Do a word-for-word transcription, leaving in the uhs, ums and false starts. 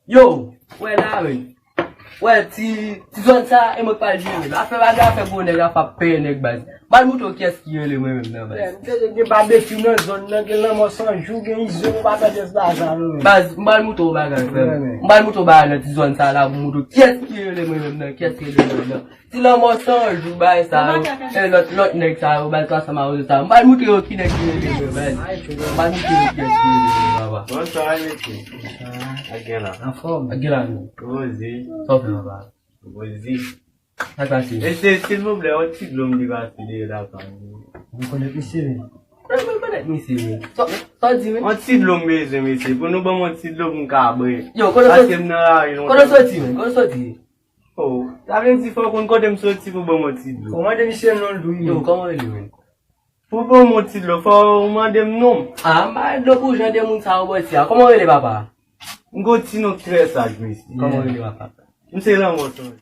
Yo, wè la, wi. Wè, ti, ti zòn sa, e mwen k pral jere l. Afè bagay, afè gwo nèg, afè pè nèg, baz. M pral moutre w kiyès ki rele mwen menm nan, baz. Gen babekyou nan zòn nan, gen lanmò san jou, gen izo, nou pa tande sa, sa, nou menm. Baz, m pral moutre w bagay, frè m. M pral moutre w bagay nan ti zòn sa la, pou moutre w kiyès ki rele mwen menm nan, kiyès ki rele mwen nan. Ti lanmò san jou bay sa yo. E lòt, lòt nèg sa yo, bay twa san mawozo sa yo. M pral moutre yo ki nèg ki rele yo, baz. M pral moutre yo kiyès ki rele yo, papa. Bonswa, mesye. Sa gen la? Anfòm. Sa gen la, non? Poze. Sa w fè, papa? Poze. Sa k pase? Mesye, silvouplè, yon ti dlo m te pase dèyè lakay ou. Ou konèt misye, men? Mwen, mwen konèt misye, men. Sa, sa w di, men? Yon ti dlo m bezwen, mesye. Pou nou ban m yon ti dlo pou m ka bwè. Yo, kote w soti? Paske m nan lari lontan. Kote w soti, men? Kote w soti? Oh, sa vle di fò w konn kote m soti pou ban m yon ti dlo. Ou mande misye non l tou, wi. Yo, kòman w rele, menm? Pou ban m yon ti dlo, fò w mande m non m. Ah, m pa dlo pou jan de moun sa yo bò isi a. Kòman w rele, papa? M gon ti non k trè saj, mesye. Kòman w rele, papa? M se Lanmò San.